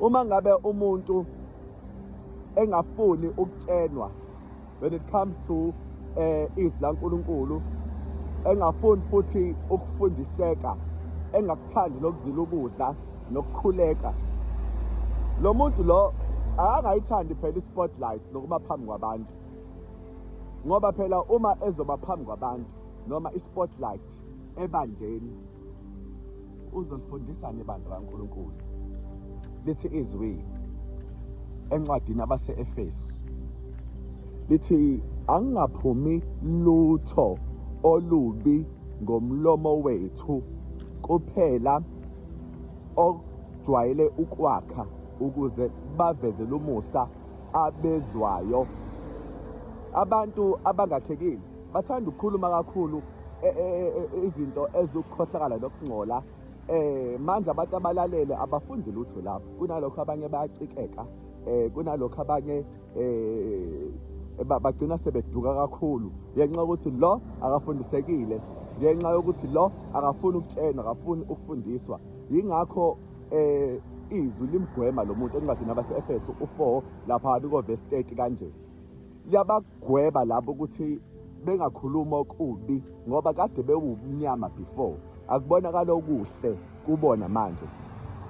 Uma ngabe umuntu engafuni ukutshenwa when it comes to izwi laNkulunkulu, engafuni futhi ukufundiseka, engakuthandi nokuzila ukudla nokukhuleka, lo muntu lo akangayithandi phela i-spotlight nokuma phambi kwabantu, ngoba phela uma ezoba phambi kwabantu noma i-spotlight ebandleni, uzolifundisani ibandla kaNkulunkulu? Lithi izwi encwadini abase-Efesu, lithi angingaphumi lutho olubi ngomlomo wethu kuphela okujwayele ukwakha ukuze bavezele umusa abezwayo. Abantu abangakhekile bathanda ukukhuluma kakhulu izinto ezikukhohlakala nokungcola. Manje abantu abalalele abafundi lutho lapho, kunalokho abanye bayacikeka, kunalokho abanye bagcina sebeduka kakhulu ngenxa yokuthi lo akafundisekile, ngenxa yokuthi lo akafuni ukutshenwa, akafuni ukufundiswa. Yingakho izwi limgwema lo muntu encwadini yabase-Efesu u-4 lapha ko-verse 30 kanje, liyabagweba labo ukuthi bengakhuluma okubi ngoba kade bewumnyama before, akubonakala okuhle kubona manje.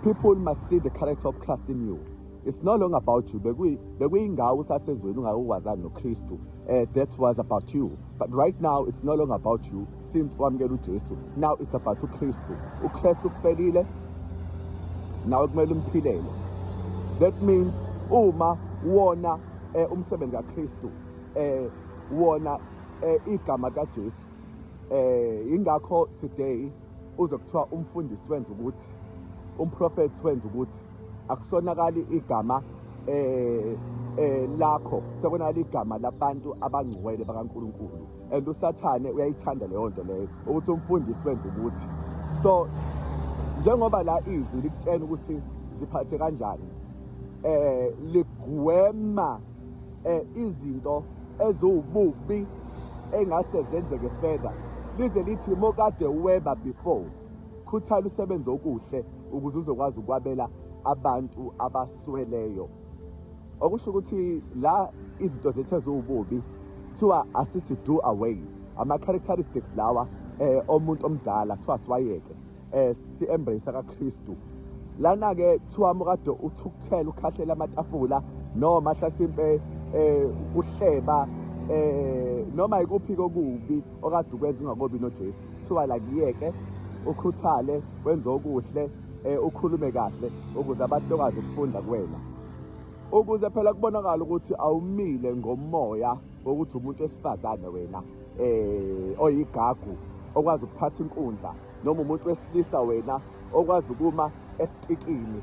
People must see the character of Christ in you. It's no longer about you. Bekuyingawo usasezweni ungakukwazani noKristu. That was about you. But right now it's no longer about you since wamukela uJesu. Now it's about uKristu. UKristu ukufelile, nawe kumele umphilele. That means uma wona umsebenzi kaKristu, wona igama kaJesu, ingakho today uzokuthiwa umfundisi wenza ukuthi, umprofethi wenza ukuthi, akusonakali igama lakho, sekonakala igama labantu abangcwele bakaNkulunkulu. And uSathane uyayithanda leyo nto leyo, ukuthi umfundisi wenza ukuthi. So njengoba la izwi likutshela ukuthi ziphathe kanjani, ligwema izinto eziwububi engase zenzeke further, lize lithi mokade weba before, khuthala usebenze okuhle ukuze uzokwazi ukwabela abantu abasweleyo. Okusho ukuthi la izinto zethu eziwububi kuthiwa asithi do away ama-characteristics lawa omuntu omdala, kuthiwa siwayeke, si-embrace kaKristu. Lana-ke kuthiwa mukade uthukuthela ukhahlela amatafula noma hlasimpe uhleba noma ikuphi kokubi okade ukwenza ungakobi noJesu, kuthiwa la kuyeke, ukhuthale, wenze okuhle, ukhulume kahle ukuze abantu bekwazi ukufunda kuwena, ukuze phela kubonakala ukuthi awumile ngomoya wokuthi umuntu wesifazane wena oyigagu okwazi ukuphatha inkundla, noma umuntu wesilisa wena okwazi ukuma esitikini,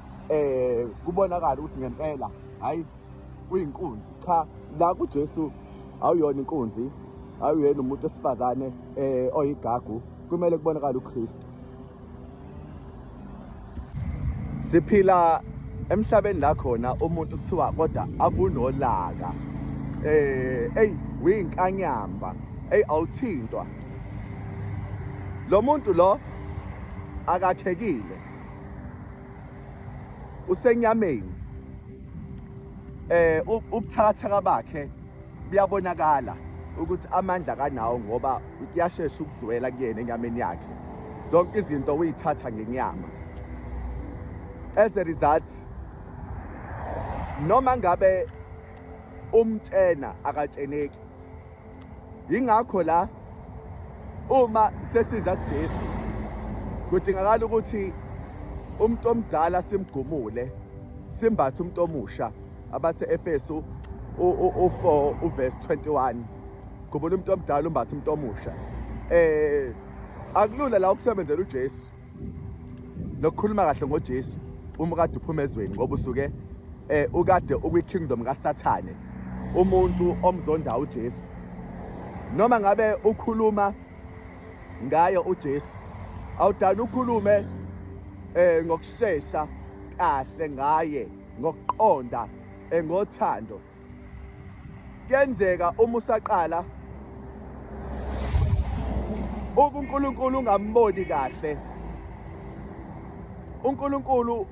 kubonakala ukuthi ngempela hayi uyinkunzi. Cha, la kuJesu awuyona inkunzi, awuyena umuntu wesifazane oyigagu, kumele kubonakale uKristu. Siphila emhlabeni la khona umuntu kuthiwa kodwa avunolaka, ey uyinkanyamba, ey awuthintwa. Lo muntu lo akakhekile, usenyameni, ubuthakathaka bakhe buyabonakala ukuthi amandla kanawo, ngoba kuyashesha ukuzwela kuyena enyameni yakhe, zonke izinto uyithatha ngenyama. As a result, noma ngabe umtshena akatsheneki. Yingakho la uma sesiza kuJesu kudingakala ukuthi umuntu omdala simgumule, simbathe umuntu omusha. Abase Efesu u-4 uverse 21, gubula umuntu omdala umbathe umuntu omusha. Akulula la ukusebenzela uJesu nokukhuluma kahle ngoJesu uma kade uphuma ezweni, ngoba usuke ukade ukwi-kingdom kaSathane, umuntu omzonda uJesu. Noma ngabe ukhuluma ngaye uJesu, awudani ukhulume ngokushesha kahle ngaye, ngokuqonda, ngothando. Kuyenzeka uma usaqala uNkulunkulu ungamboni kahle uNkulunkulu,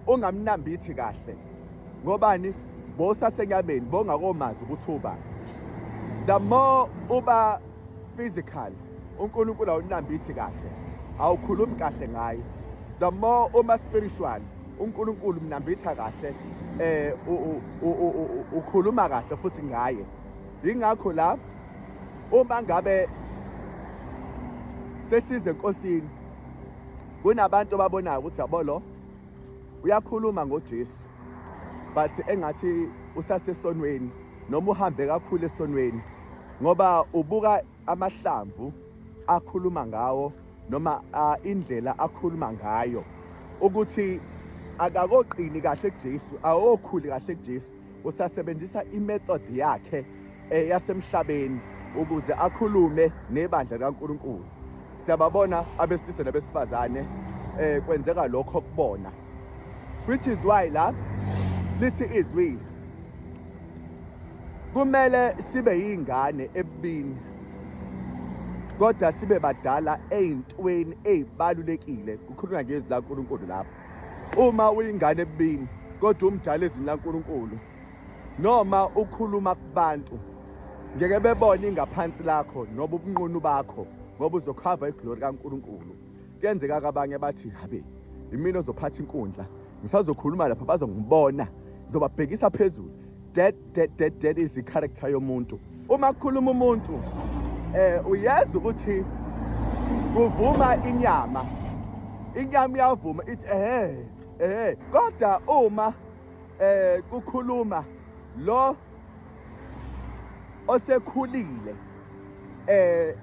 Ungamnambithi kahle. Ngobani? Bosasenyameni, bongakomazi ukuthi ubani. The more uba physical, uNkulunkulu awunambithi kahle, awukhulumi kahle ngaye. The more uma spiritual, uNkulunkulu mnambitha kahle, ukhuluma kahle futhi ngaye. Ingakho la uma ngabe sesize enkosini kunabantu ababonayo ukuthi yabo lo uyakhuluma ngoJesu, but engathi usasesonweni noma uhambe kakhulu esonweni, ngoba ubuka amahlamvu akhuluma ngawo noma indlela akhuluma ngayo ukuthi akakoqini kahle kuJesu, awokhuli kahle kuJesu, usasebenzisa imethod yakhe yasemhlabeni ukuze akhulume nebandla likaNkulunkulu. Siyababona abesilisa nabesifazane, kwenzeka lokho kubona, which is why la lithi izwi kumele sibe yingane ebubini kodwa sibe badala ey'ntweni ey'balulekile. Kukhulunywa ngezwi laNkulunkulu lapho. Uma uyingane ebubini kodwa umdala ezwini laNkulunkulu, noma ukhuluma kubantu ngeke bebone ingaphansi lakho noma ubunqunu bakho, ngoba uzokhava iglory kaNkulunkulu. Kuyenzeka kabanye bathi, habe imina ozophatha inkundla, ngisazokhuluma lapha bazongibona, ngizobabhekisa phezulu. That is i-character yomuntu. Uma kukhuluma umuntu, uyazi ukuthi kuvuma inyama, inyama iyavuma ithi ehe ehe, kodwa uma kukhuluma lo osekhulile,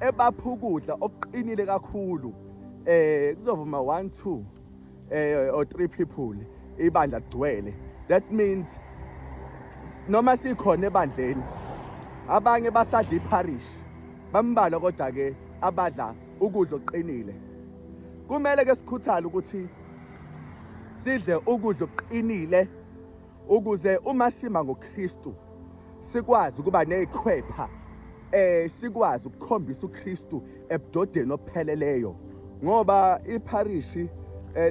ebapha ukudla okuqinile kakhulu, kuzovuma 1 2 or 3 people, ibandla ligcwele. That means noma sikhona ebandleni abanye basadla iparish, bambalwa kodwa ke abadla ukudla okuqinile. Kumele ke sikhuthale ukuthi sidle ukudla okuqinile ukuze uma sima ngoKristu sikwazi ukuba nezikhwepha, sikwazi ukukhombisa uKristu ebudodeni opheleleyo, ngoba iparishi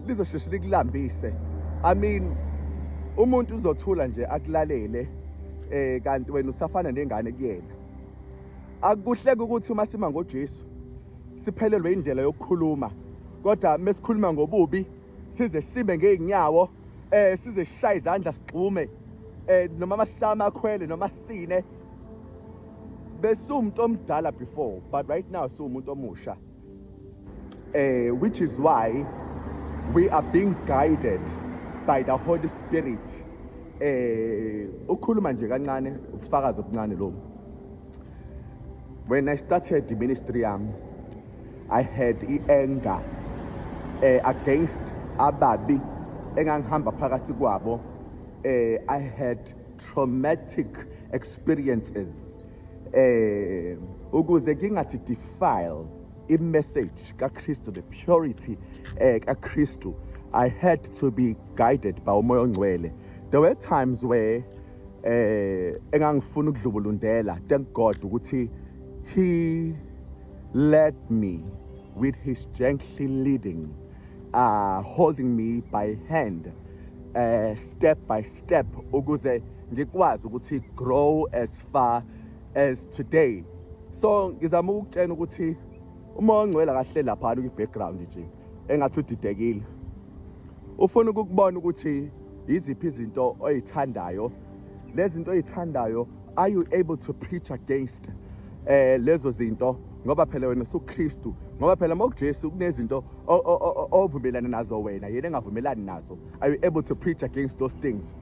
lizosheshe likulambise. I mean, umuntu uzothula nje akulalele, kanti wena usafana nengane kuyena. Akukuhleke ukuthi uma sima ngoJesu siphelelwe indlela yokukhuluma, kodwa mesikhuluma ngobubi size sime ngeenyawo, size sishaye izandla sigxume, noma masishaya amakhwele noma sine. Besiwumuntu omdala before, but right now siwumuntu omusha, which is why we are being guided by the Holy Spirit. Ukhuluma nje kancane, ubufakazi obuncane lo. When I started the ministry yami, I had i-anger against ababi engangihamba phakathi kwabo. I had traumatic experiences. Ukuze ngingathi defile i-message kaKristu, the purity kaKristu, I had to be guided by uMoya oNgcwele. There were times where engangifuna ukudlubulundela. Thank God ukuthi he led me with his gently leading, holding me by hand, step by step, ukuze ngikwazi ukuthi grow as far as today. So ngizama ukukutshela ukuthi uMoya oNgcwele kahle lapha kwi background nje engathi udidekile, ufuna ukukubona ukuthi yiziphi izinto oyithandayo. Lezi zinto oyithandayo, are you able to preach against lezo zinto? Ngoba phela wena usuKristu, ngoba phela mawuJesu kunezinto ovumelana nazo wena yena engavumelani nazo. Are you able to preach against those things?